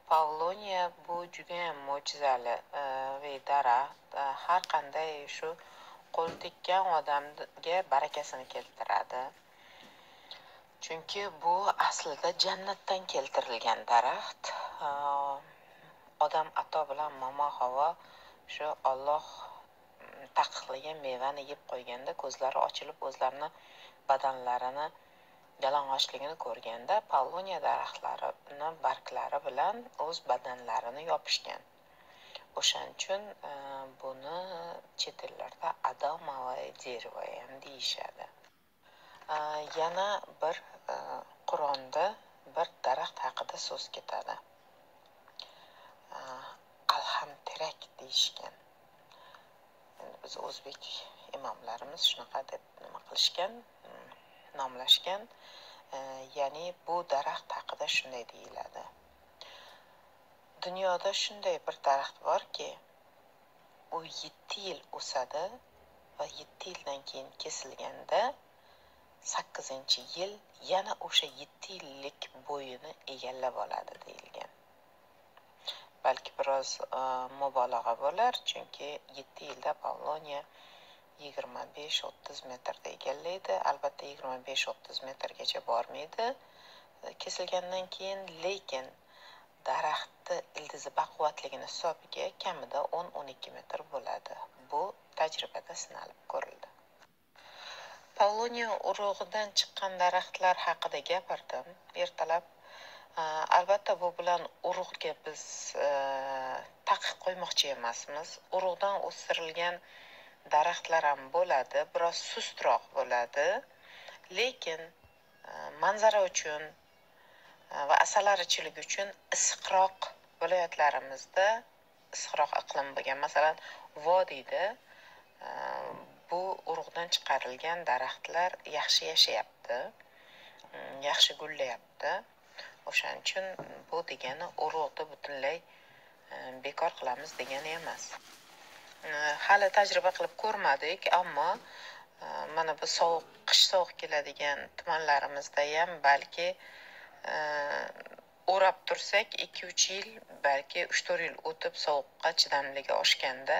Pavloniya bu judayam mo'jizali daraxt. Har qanday shu qo'l tekkan odamga barakasini keltiradi. Chunki bu aslida jannatdan keltirilgan daraxt. Odam ato bilan Momo Havo shu Alloh taqiqlagan mevani yeb qo'yganda ko'zlari ochilib o'zlarini badanlarini yalang'ochligini ko'rganda pavloniya daraxtlarini barglari bilan o'z badanlarini yopishgan. O'shaning uchun buni chet ellarda Адамовое дерево ham deyishadi. Yana bir Qur'onda bir daraxt haqida so'z ketadi. Alhamterak deyishgan. Endi biz o'zbek imomlarimiz shunaqa deb nima qilishgan, nomlashgan. Ya'ni bu daraxt haqida shunday deyiladi. Dunyoda shunday bir daraxt borki, u 7 yil o'sadi va 7 yildan keyin kesilganda 8-yil yana o'sha 7 yillik bo'yini egallab oladi deyilgan. Balki biroz mubolag'a bo'lar, chunki 7 yilda pavloniya 25-30 metrda egallaydi. Albatta 25-30 metrgacha bormaydi kesilgandan keyin, lekin daraxtni ildizi baquvvatligini hisobiga kamida 10-12 metr bo'ladi. Bu tajribada sinalib ko'rildi. Pavloniya urug'idan chiqqan daraxtlar haqida gapirdim ertalab. Albatta bu bilan urug'ga biz taqiq qo'ymoqchi emasmiz. Urug'dan o'stirilgan daraxtlar ham bo'ladi, biroz sustroq bo'ladi, lekin manzara uchun va asalarichilik uchun issiqroq viloyatlarimizda issiqroq iqlim bo'lgan, masalan, vodiyda bu urug'dan chiqarilgan daraxtlar yaxshi yashayapti, yaxshi gullayapti. O'shaning uchun bu degani urug'ni butunlay bekor qilamiz degani emas. Hali tajriba qilib ko'rmadik, ammo mana bu sovuq, qish sovuq keladigan tumanlarimizda ham balki o'rab tursak 2-3 yil, balki 3-4 yil o'tib sovuqqa chidamligi oshganda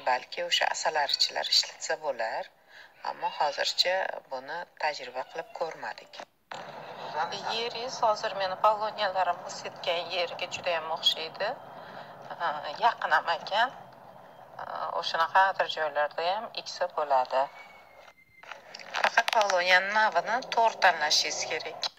balki o'sha asalarichilar ishlatsa bo'lar, ammo hozircha buni tajriba qilib ko'rmadik. Yeringiz hozir meni pavloniyalarim o'sayotgan yerga juda ham o'xshaydi. Yaqin ham ekan. O'shanaqa adir joylarda ham eksa bo'ladi. Faqat pavloniyani navini to'g'ri tanlashingiz kerak.